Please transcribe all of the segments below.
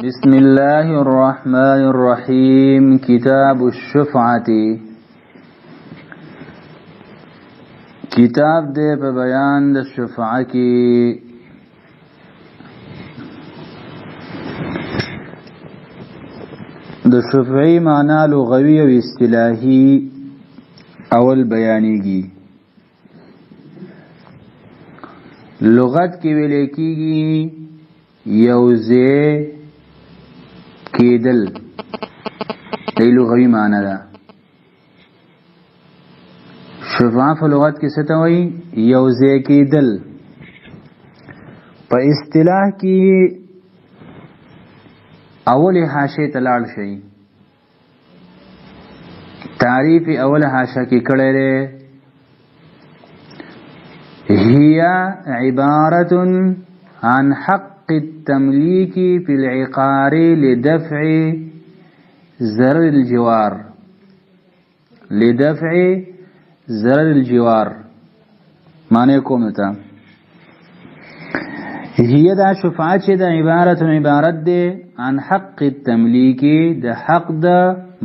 بسم الله الرحمن الرحیم. کتاب الشفعة، کتاب دې په بیان د شفعه کې. د شفعي معنا لغوي او اصطلاحي اول بیانېږي. لغت کې ویل کېږي یو ځای کېدل، دی لغوي معنا ده. شفعه په لغت کې څه ته وایي؟ یو ځای کېدل. په اصطلاح کې اولې حاشیې ته لاړ شئ، تعریف اوله حاشیه کې کړی دی، هي عبارة عن حق التمليك في العقار لدفع ضرر الجوار، لدفع ضرر الجوار. معنی کوم ته هي دا شفاعت چې د عبارت عبارت دی عن حق التملیک، د حق د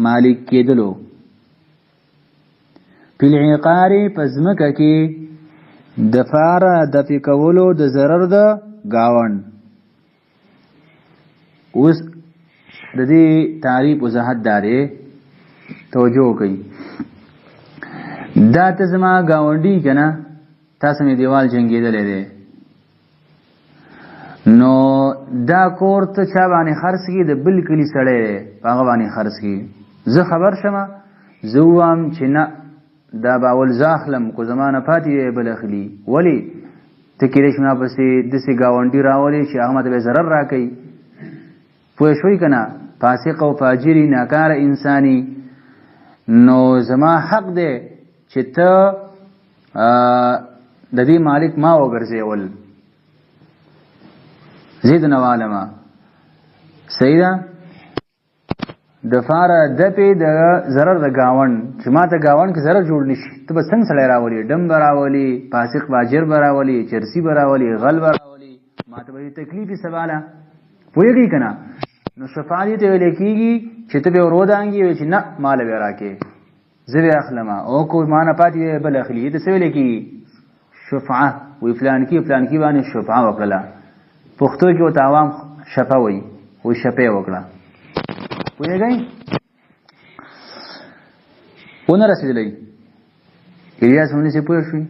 مالک کېدلو، په العقار په ځمکه کې، د فاره د کولو د ضرر د گاوند. اوس د دې تعریف وضاحت دارې، توجه وکړئ. دا ته زما گاونډي کنه، تاسو مې دیوال جنګېدلی دی، نو دا کور ته چا باندې خرڅ کی؟ د بل کلي سړی دی، په هغه باندې خرڅ کی. زه خبر شم، زه ووایم چې نه، دا به اول زه اخلم، کو زما نه پاتې وي بل اخلي. ولې ته کېدای شي ما پسې داسې ګاونډي راولې چې هغه ماته به ضرر راکوي؟ پوه شوئ که نه؟ فاسق او فاجري ناکاره انساني. نو زما حق دی چې ته د دې مالک ما وګرځېول، زید نه والمه. صحیح ده؟ د فاره د پې د ضرر د گاوند، چې ما ته گاوند کې ضرر جوړ نشي. ته به څنګه سړی راولي؟ ډم به راولي، فاسق فاجر به راولي، چرسي به راولي، غل به راولي، ما ته به تکلیف یې سباله. پوهېږئ که نه؟ نو شفاعت دې ته ویل کېږي چې ته به ور ودانګي، وایي چې نه، ماله به راکې، زه به اخلم، او کو ما نه پاتې وي بل اخلي. دې ته څه ویل کېږي؟ شفعه. وی فلانکي فلانکي باندې شفعه وکړله. پښتو کې ورته عوام شپه وایي، وایي شپه یې وکړه. پوهېږئ؟ ونه رسېدلی الیاس مونږ څه پوه شوي؟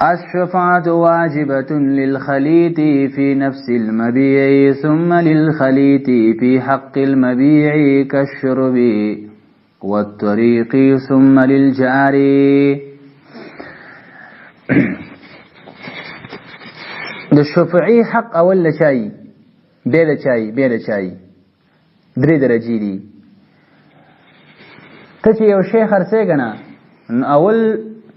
الشفاعة واجبة للخليط في نفس المبيع، ثم للخليط في حق المبيع كالشرب والطريق، ثم للجار. د شفعي حق اول لچای، بیا لچای، بیا لچای، درې درجې دي. ته چې یو شی خرڅې که نه، نو اول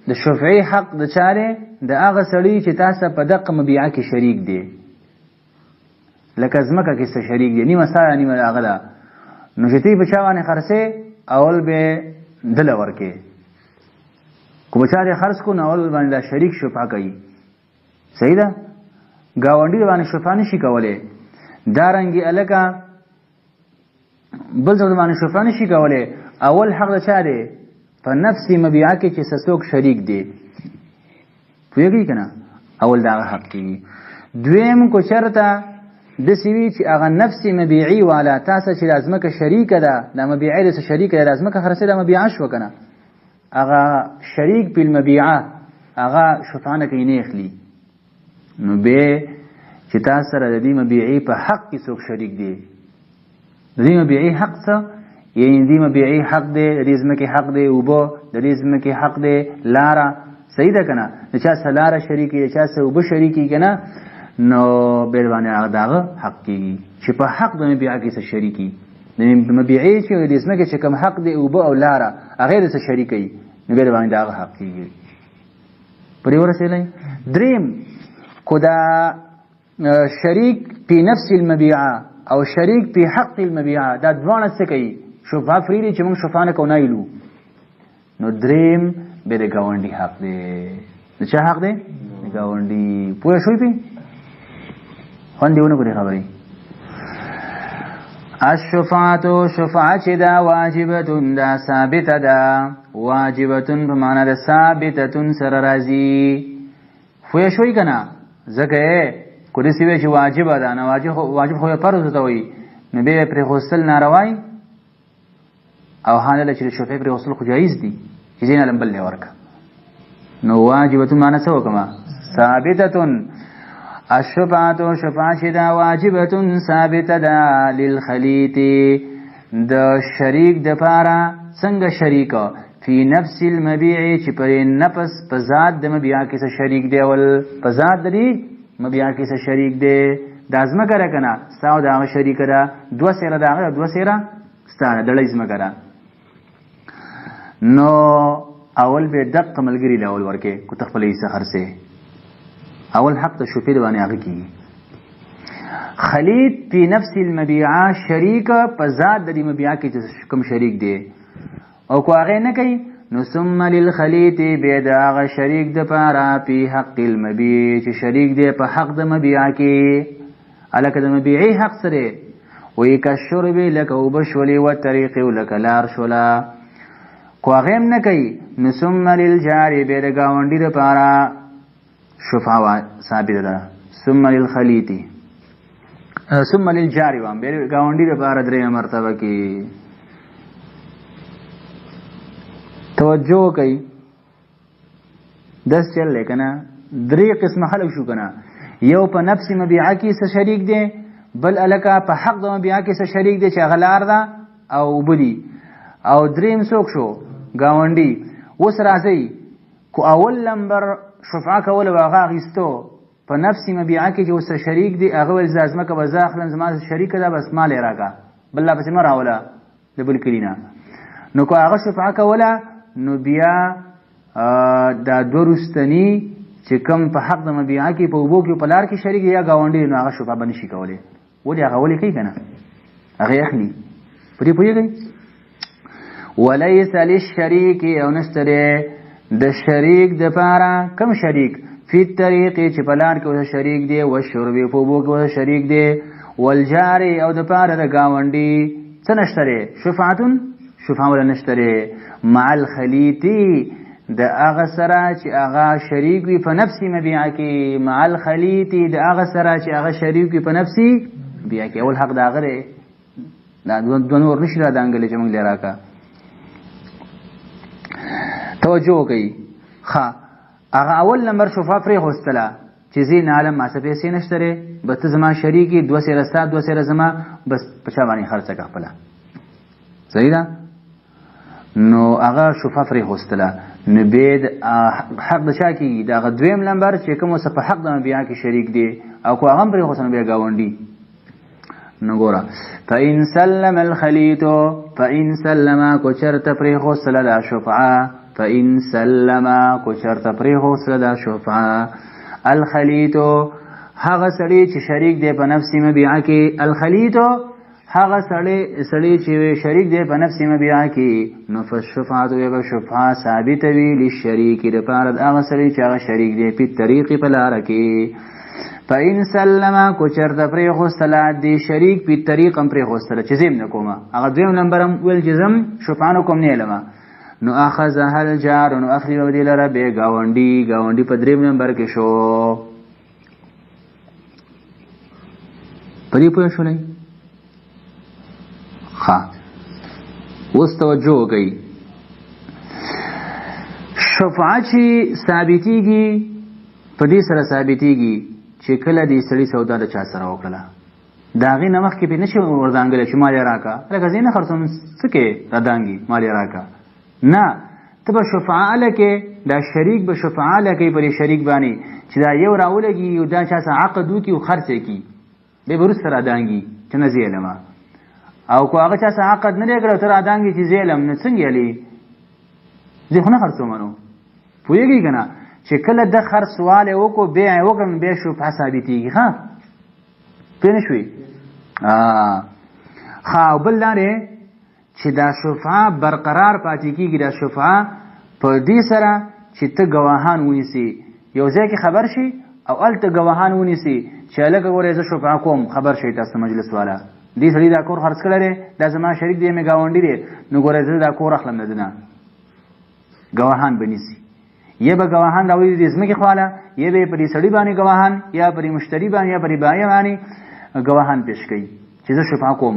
د شفعي حق د چا دی؟ د هغه سړي چې تاسو په دقه مبیعه کې شریک دی، لکه ځمکه کې څه شریک دی، نیمه ستا ده نیمه د هغه ده. نو چې ته یې په چا باندې خرڅې، اول به دله ورکې. که په چا دې خرڅ کړو، نو اول باندې دا شریک شفعه کوي. صحیح ده؟ ګاونډي باندې شفعه نشي کولی. دارنګې هلکه بل څوک باندې شفعه نشي کولی. اول حق د چا دی؟ په نفس مبیعه کې چې څوک شریک دی. پوهېږئ که نه؟ اول د هغه حق کېږي. دویم، کو چېرته داسې وي چې هغه نفس مبیعي والا تاسو چې د ځمکه شریکه ده، د مبیعي د شریکه ده، د ځمکه خرڅې ده، مبیعه شوه که نه، هغه شریک په المبیعه هغه شفعه نه کوي، نه اخلي. نو به چې تا سره د دې مبیعي په حق کې څوک شریک دی، د دې مبیعي حق څه؟ یعنی د دې مبیعي حق دی، د دې ځمکې حق دی، اوبه د دې ځمکې حق دی، لاره. صحیح ده که نه؟ د چا سره لاره شریکي، د چا سره اوبه شریکي که نه، نو بیا باندې هغه د هغه حق کېږي چې په حق د مبیعه کې څه شریکي. د مبیعې چې د ځمکې چې کوم حق دی، اوبه او لاره، هغې د څه شریکوي، نو بیا باندې د هغه حق کېږي. پرې ورسېدلی؟ دریم، کو دا شریک پی نفس المبیعه او شریک پی حق المبیعه دا دواړه څه کوي؟ شفعه فریدي چې موږ شفعه نه کوو، نه ایلو. نو دریم به د ګاونډي حق دی. د چا حق دی؟ د ګاونډي. پوه شوي پې؟ خوند یې ونه کړې خبرې. الشفاعت شفاعت چې دا واجبتون دا ثابته ده، واجبتون په معنا د ثابتتون سره راځي. پوه شوئ که نه؟ ځکه که داسې وی چې واجبه ده، نو واجب خو فرض ته وایي، نو بیا یې پرېښوستل ناروای، او حال له چې د شفعې پرېښوستل خو جایز دي چې ځینې علم بل دی ورکه. نو واجبتون معنا څه وکړه؟ ثابتتون. الشفعة شفعه چې دا واجبتون ثابته ده للخلیط د شریک د پاره. څنګه شریک؟ فی نفس المبيع چې پر نفس په ذات د مبيع کې څه شریک دی، ول په ذات د مبيع کې څه شریک دی. دا ځمکه ده که نه، ستا او د هغه شریکه ده، دوه سیره د هغه، دوه سیره ستا ده، دړۍ ځمکه ده. نو اول به دقه ملګري له اول ورکې، کو ته خپله حصه خرڅې، اول حق ته شوفې د باندې هغه کېږي. خلیط فی نفس المبيعه شریک په ذات د دې مبيعه کې چې کوم شریک دی، او کو هغه نه کوي، نو ثم للخلیط بیا د هغه شریک د پاره فی حق المبيع چې شریک دی په حق د مبيعه کې، هلکه د مبيعې حق سره وی کشرب لکه اوبه شولې و طریقې لکه لار شوله. کو هغه هم نه کوي، نو ثم للجار بیا د ګاونډي دپاره شفعه ثابته ده. ثم للخلیط ثم للجار وام بیا ګاونډي دپاره درېیمه مرتبه کې. توجه کوي داس چل دی کنه، درې قسمه خلک شو کنه. یو په نفس مبيعه کې څه شریک دی، بل الکه په حق د مبيعه کې څه شریک دی چې هغه لار ده او اوبه دي، او دریم څوک شو؟ ګاونډي. اوس راځئ، کو اول نمبر شفعه کول او هغه اخیستو په نفس مبيعه کې چې اوس شریک دی، هغه ویل زه ځمکه به زه اخلم، زما شریکه ده، بس مال یې راکړه، بل لا پسې مه راوله د بل کلي نه. نو که هغه شفعه کوله، نو بیا دا دوه وروستني چې کوم په حق د مبيعه کې په اوبو کې په لار کې شریک یا ګاونډي، نو هغه شفعه به نشي کولی. ولې؟ هغه ولې کوي که نه، هغه یې اخلي. په دې پوهېږئ؟ وليس للشريك او نشته دی د شریک د پاره. کم شریک؟ فی الطریق چې په لار کې ورسره شریک دی، والشرب په اوبو کې ورسره شریک دی، والجار او د پاره د ګاونډي څه نشته دی؟ شفعتون شفعه ولا نشته دی مع الخلیط د هغه سره چې هغه شریک وي په نفس مبيعه کې. مع الخلیط د هغه سره چې هغه شریک وي په نفس مبيعه کې، اول حق د هغه دی. دا دوه نور نشي را دانګلې چې موږ لري راکا. توجه وکړئ. ښه، هغه اول نمبر شفا پرې خوستله چې زه نه عالم، ما څه پیسې نشته دی، بس ته زما شریک یې، دوه سیره ستا دوه سیره زما، بس په چا باندې خرڅه کړه خپله. صحیح ده؟ نو هغه شفا پرې خوستله، نو بیا حق د چا کېږي؟ د هغه دویم نمبر چې کوم څه په حق د مبيعه کې شریک دی، او که هغه هم پرې خوستله، نو بیا ګاونډي. نو ګوره، فإن سلم الخليط فإن سلم کو چرته پرې خوستله دا شفعه، فإن سلم کو چرته پرې خوستله دا شفعه الخليط هغه سړی چې شریک دی په نفس مبيعه کې، الخليط هغه سړی چې شریک دی په نفس مبيعه کې، نو فالشفعه به شفعه ثابته وي للشریک د پاره د هغه سړي چې هغه شریک دی په طریق په لار کې. فإن سلم کو چرته پرې خوستله دی شریک په طریق هم پرې خوستله چې زم نه کومه، هغه دویم نمبر هم ویل چې زم شفعه نه کوم نه لمه، نو اخذها الجار نو اخلي به دې لره بیا ګاونډي. ګاونډي په دریم نمبر کې شو. په دې پوه شولئ؟ ښه، اوس توجه وکړئ. شفعه چې ثابتېږي په دې سره ثابتېږي چې کله دې سړي سودا د چا سره وکړله، د هغې نه مخکې پرې نشي وردانګلی چې مال یې راکړه، لکه زه یې نه خرڅوم، څه کې رادانګي مال یې راکړه. نه، ته به شفعه لکې، دا شریک به شفعه لکې پر شریک باندې چې دا یو راولګي او دا چا سره عقد وکړي او خرڅ یې کړي، بیا به وروسته رادانګي چې نه زه یې لمه. او که هغه چا سره عقد نه دی کړی او ته رادانګي چې زه یې لم، نو څنګه یې لې؟ زه خو نه خرڅوم. نو پوهېږئ که نه چې کله د خرڅوالی وکړو، بیع یې وکړه، نو بیا شفعه ثابتېږي. ښه، پوه نه شوې؟ ښه، او بل دا دی چې دا شفعه برقرار پاتې کېږي، دا شفعه په دې سره چې ته ګواهان ونیسې، یو ځای کې خبر شي او هلته ګواهان ونیسي چې هلکه ګورئ زه شفعه کوم، خبر شئ تاسو مجلس والا. دې سړي دا کور خرڅ کړی دی، دا زما شریک دی، مې ګاونډي دی، نو ګوره زه دا کور اخلم د ده نه. ګواهان به نیسي، یا به ګواهان راوړي د ځمکې خواله، یا به یې په دې سړي باندې ګواهان، یا پر مشتري باندې، یا پر بایع باندې ګواهان پیش کوي چې زه شفعه کوم.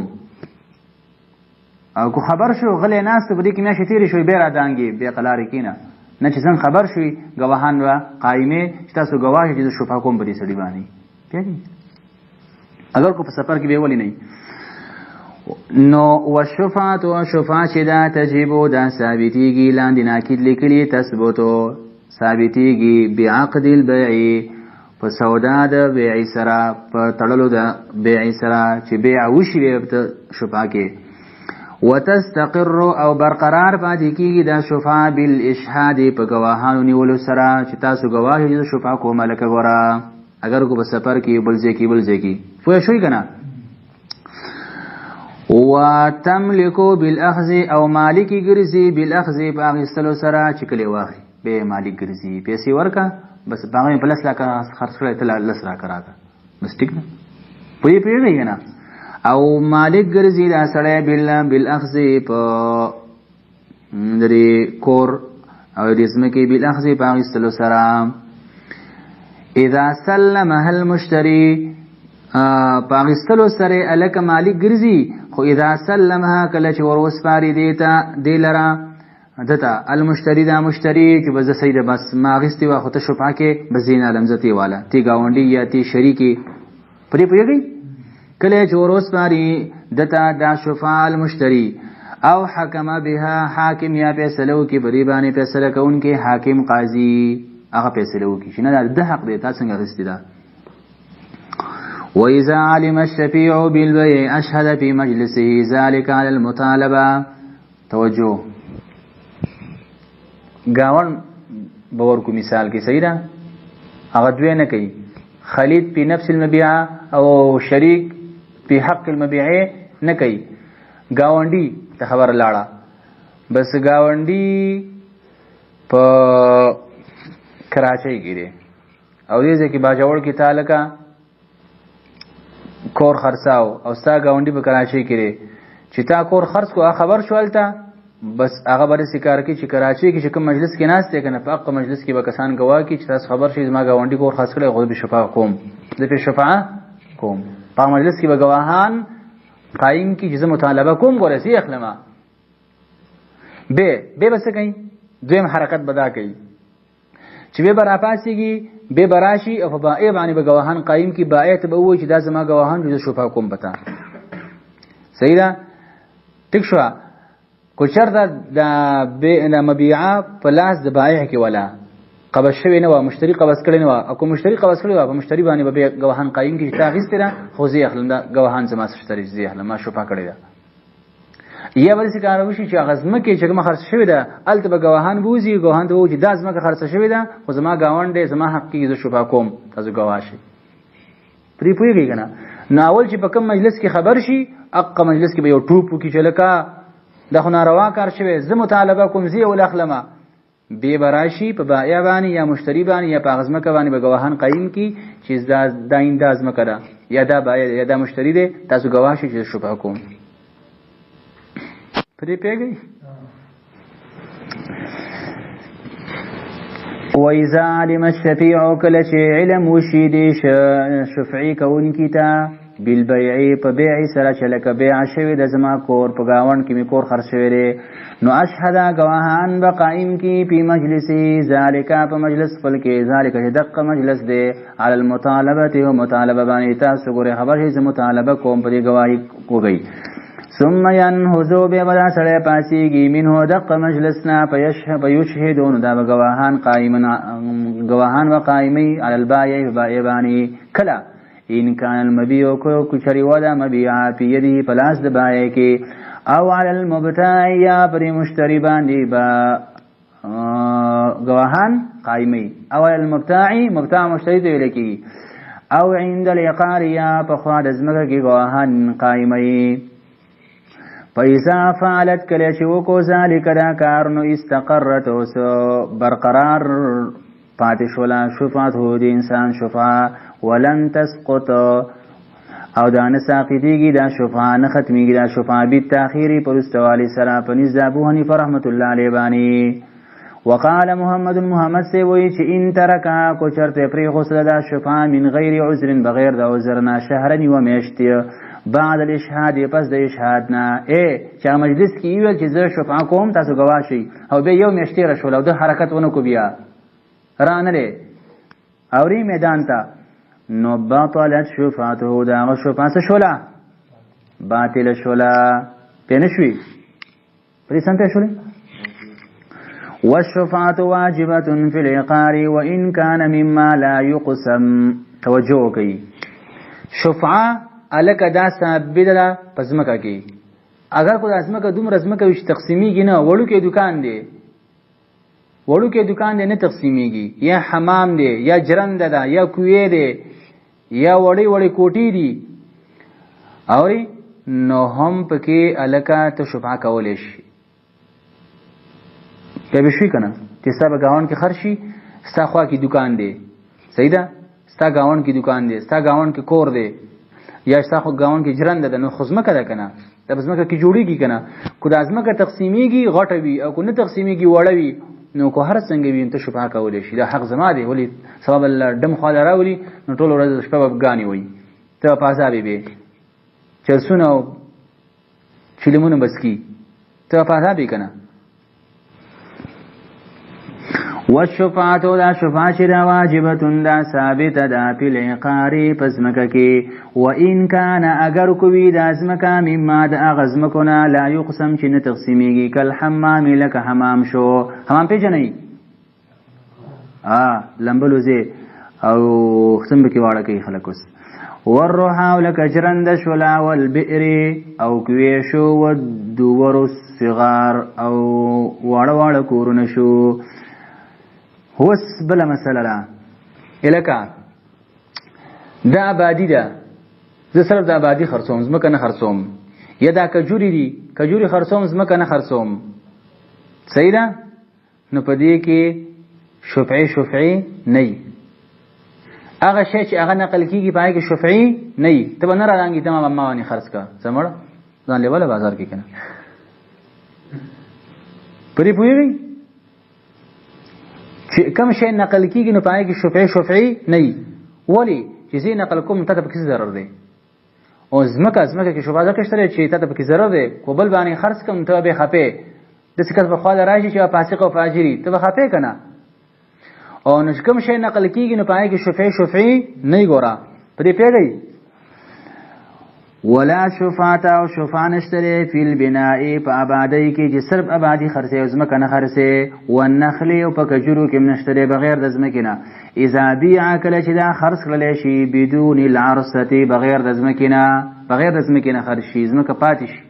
او که خبر شو غلی ناست په دې کې میاشتې تېرې شوې، بیا رادانګي، بیا قلارې کښېنه نه چې څنګه خبر شوي ګواهان به قایمې چې تاسو ګواه شئ چې زه شفعه کوم په دې سړي باندې. پوهېږئ؟ اگر کو په سفر کې به ولې نه نو والشفعة شفعه چې دا تجب دا ثابتېږي، لاندې ناکید لیکلي تثبتو ثابتېږي بعقد البيع په سودا د بیع سره، په تړلو د بیع سره چې بیع وشي بیا په شفعه کې. وتستقر او برقرار پاتې کېږي دا شفعه بالاشهاد په ګواهانو نیولو سره چې تاسو ګواه یئ چې شفعه کومه، لکه ګوره اگر کو په سفر کې بل ځای کې بل ځای کې، پوه شوئ که نه؟ وتملکو بالاخذ او مالک ګرځي بالاخذ په اخیستلو سره چې کله واخلي به مالک ګرځي، پیسې ورکا بس په هغه په لس لاکه خرڅ کړی ته لس راکه راکه بس، ټیک ده؟ پوه پوهېږئ که نه؟ او مالک ګرځي دا سړی بالاخذ په د دې کور او د ځمکې بالاخذ په اخیستلو سره. اذا سلمها المشتري په اخیستلو سره الکه مالک ګرځي، خو اذا سلمها کله چې ور وسپاري دی ته دی لره دته المشتري دا مشتري چې بس صحیح ده، بس ما اخیستې وه خو ته شفعه کې بس زه یې نه علم، زه تې واله تې ګاونډي یا تې شریکې، په دې پوهېږئ؟ کله چې ور وسپاري دته دا شفعه المشتري او حکم بها حاکم یا فیصله وکړي په دې باندې، فیصله کوونکی حاکم قاضي هغه فیصله وکړي چې نه دا د حق دی، تا څنګه اخیستې ده. وإذا علم الشفيع بالبيع أشهد في مجلسه ذلك على المطالبة. توجه، گاون به ورکو مثال کې، صحیح ده؟ هغه دوی نه کوي، خلید په نفس المبيعه او شریک په حق المبيعه نه کوي، گاونډي ته خبر لاړه، بس گاونډي په کراچۍ کې دی او دې ځای کې باجوړ کې تا لکه کور خرڅاو او ستا ګاونډي په کراچۍ کې دی، چې تا کور خرڅ کو خبر شو هلته، بس هغه به داسې کار کوي چې کراچۍ کې چې کوم مجلس کې ناست دی که نه، په هغه مجلس کې به کسان ګواه کړي چې تاسو خبر شئ زما ګاونډي کور خرڅ کړی، خو زه پرې شفاعه کوم، زه پرې شفاعه کوم. په هغه مجلس کې به ګواهان قایم کړي چې زه مطالبه کوم، ګوره زه یې اخلم. به به څه کوي؟ دویم حرکت به دا کوي چې به به راپاڅېږي، به به راشي او په بائع باندې به ګواهان قایم کړي، بائع ته به ووایي چې دا زما ګواهان دي، زه شفاعه کوم په تا. صحیح ده؟ ټیک شوه. که چېرته د مبیعه په لاس د بایع کې ولا قبض شوې نه وه، مشتري قبض کړې نه وه، او که مشتري قبض کړې وه په مشتري باندې به بیا ګواهان قایم کړي چې تا اخیستې ده خو زه یې اخلم، دا ګواهان زما څه شته چې زه یې اخلم، ما شفاعه کړې ده. یا به داسې کار وشي چې هغه ځمکې چې کومه خرڅه شوې ده هلته به ګواهان بوځي، ګواهان ته ووایي چې دا ځمکه خرڅه شوې ده خو زما ګاونډ دی، زما حق کېږي، زه شفاعه کوم، تاسو ګواه شئ. پرې پوهېږئ که نه؟ نو اول چې په کوم مجلس کې خبر شي هغه مجلس کې به یو ټوپ وکړي چې لکه دا خو ناروا کار شوی، زه مطالبه کوم، زه یې ول اخلمه. بیا به راشي په بایع باندې یا مشتري باندې یا په هغه ځمکه باندې به ګواهان قایم کړي چې دا دا ځمکه ده یا دا بایع یا دا مشتري دی، تاسو ګواه شئ چې زه شفاعه کوم. پرې پوهېږئ؟ وإذا علم الشفيع کله چې علم وشي دی شفعي کوونکي ته بالبيع په بيع سره چې لکه بيع شوې د زما کور په ګاونډ کې مې کور خرڅ شوی دی، نو اشهد ګواهان به قایم کی په مجلس ذالک په مجلس خپل کې، ذالک چې دقه مجلس دی، علی المطالبه او مطالبه باندې تاسو ګورې خبر شئ زه مطالبه کوم، په دې ګواهي کوي. ثم ينهزو بیا به دا سړی پاڅېږي منه دقه مجلس نه فیشهدون دا به ګواهان قایمن ګواهان به قایموي علی البایع په بایع باندې. کله ان کان المبیع کو چرې وه دا مبیعه فی یده په لاس د بایع کې، او علی المبتاع یا پر مشتري باندې به ګواهان قایموي، او علی المبتاع مبتاع مشتري ته ویل کېږي، او عند العقار یا په خوا د ځمکه کې ګواهان قایموي. فإذا فعلت کله چې وکړو ذلک دا کار نو استقرت اوس برقرار پاتې شوله شفعته د انسان شفعه، ولن تسقط او دا نه ساقطیږي، دا شفعه نه ختمیږي، دا شفعه بالتاخیر پرستوالی سره په نزد ابو حنیفه رحمت الله علیه باندې. وقال محمد، محمد سی وی چې ان ترکا، کو چرته پری غسل دا شفعه، من غیر عذر، بغیر د عذر نه، شهرا یو میاشت، بعد الاشهاد، پس د اشهاد نه، اے چې مجلس کې ویل چې زه شفعه کوم تاسو گواشي، او به یو میاشت رسول او د حرکت ونه کو بیا رانه لري اوري میدان ته، نو بطلت شفعته، دا شفعه څه شوله؟ باطل شوله. پېنشوي پرې سم پېښ شولې. والشفعة واجبة في العقار وإن كان مما لا يقسم. توجه کوي، شفعه الکه دا ثابت ده پزمکه کې، اگر کو د ازمکه دومره ازمکه وي چې تقسیمیږي نه، وړوکی دکان دی، وړوکی دکان دی نه تقسیمیږي، یا حمام دی، یا جرنده ده، یا کوی دی، یا وړې وړې کوټې دي اوري، نو هم پکې الکه ته شفعه کولی شي. بیا به شوي که نه چې ستا په ګاونډ کې خرڅ شي، ستا خوا کې دکان دی، صحیح ده، ستا ګاونډ کې دکان دی، ستا ګاونډ کې کور دی، یا ستا خو ګاونډ کې ژرنده ده، نو خو ځمکه ده که نه، دا په ځمکه کې جوړېږي که نه. که دا ځمکه تقسیمیږي غټه وي، او که نه تقسیمیږي وړه وي، نو که هر څنګه وي ته شفعه کولی شي. دا حق زما دی، ولې سبا به ډم خواله راولي، نو ټوله ورځ شپه به ګانې وایي، ته به په عذاب یې، چرسونه او چلمونه بس کی، ته په عذاب یې که نه. والشفاعت، دا شفاعت چې دا واجبة، دا ثابته ده، فی العقار، په ځمکه کې، وان کان، اگر کوي دا ځمکه، مما، د هغه ځمکو نه، لا یقسم، چې نه تقسیمیږي، کالحمام، لکه حمام شو. حمام پېژنئ؟ لمبلو ځای او ختم پکې واړه کوي خلک اوس. والرحا، لکه ژرنده شولا، والبئر، او کوی شو، والدور الصغار، او واړه واړه کورونه شو. اوس بله مسله ده، لکه دا آبادي ده، زه صرف د آبادي خرڅوم، ځمکه نه خرڅوم، یا دا کجوري دي، کجوري خرڅوم، ځمکه نه خرڅوم، صحیح ده، نو په دې کې شفعي شفعي نه، هغه شی چې هغه نقل کیږي په هغه کې شفعي نه، ته به نه رالانګي، ته ما باندې خرڅ کا زمړ ځان لیواله بازار کې کنه. پرې پوهېږئ چې کوم شی نقل کیږي نو په هغه کې شفعي شفعي نه، ولی چې زه نقل کوم ته پکې ضرر دی، او ځمکه کې شفعه ځکه شته چې ته پکې ضرر دی، کو بل باندې خرڅ کوم ته به خپې، داسې کس به خواله راشي چې فاسق او فاجري، ته به خپې که نه. او نو چې کوم شی نقل کیږي نو په هغې کې شفعي شفعي نه، ګوره په دې پوهېږئ. ولا شفاعت، او شفاعه نشته دی، فی البناء، په آبادۍ کې، چې صرف آبادي خرڅوي او ځمکه نه خرڅوي، والنخل، او په کجورو کې هم نشته دی بغیر د ځمکې نه، اذا بیع، کله چې دا خرڅ کړلی شي، بدون العرصة، بغیر د ځمکې نه، بغیر د ځمکې نه خرڅ شي، ځمکه پاتې شي.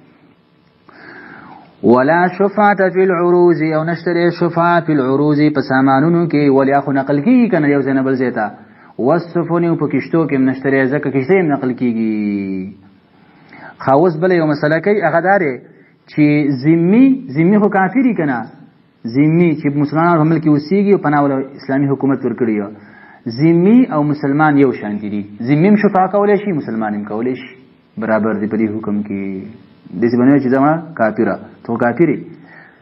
ولا شفعة فی العروض، او نشته دی شفعه فی العروض، په سامانونو کې، ولې خو نقل کیږي که نه یو ځای نه بل ځای ته. والسفن، او په کښتو کې هم نشته دی، ځکه کښتۍ هم نقل کیږي. ښه، اوس بله یو مسله کوي، هغه دا دی چې ذمي، ذمي خو کافري که نه، ذمي چې مسلمانانو په ملک کې اوسېږي او پناه وله اسلامي حکومت ورکړي، ذمي او مسلمان یو شان دي، ذمي هم شفاعه کولی شي، مسلمان هم کولی شي، برابر دي په دې حکم کې. داسې به نه وي چې زما کافره ته کافر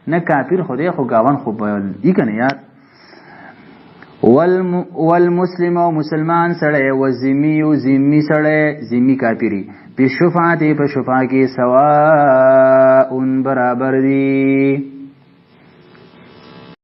نه، کافر خو دی خو ګاون خو به یي که نه یار. والمسلم، او مسلمان سړی، والذمي، او ذمي سړی، ذمي کافری، په شفاعت، په شفاعه کې، سواء، برابر دي.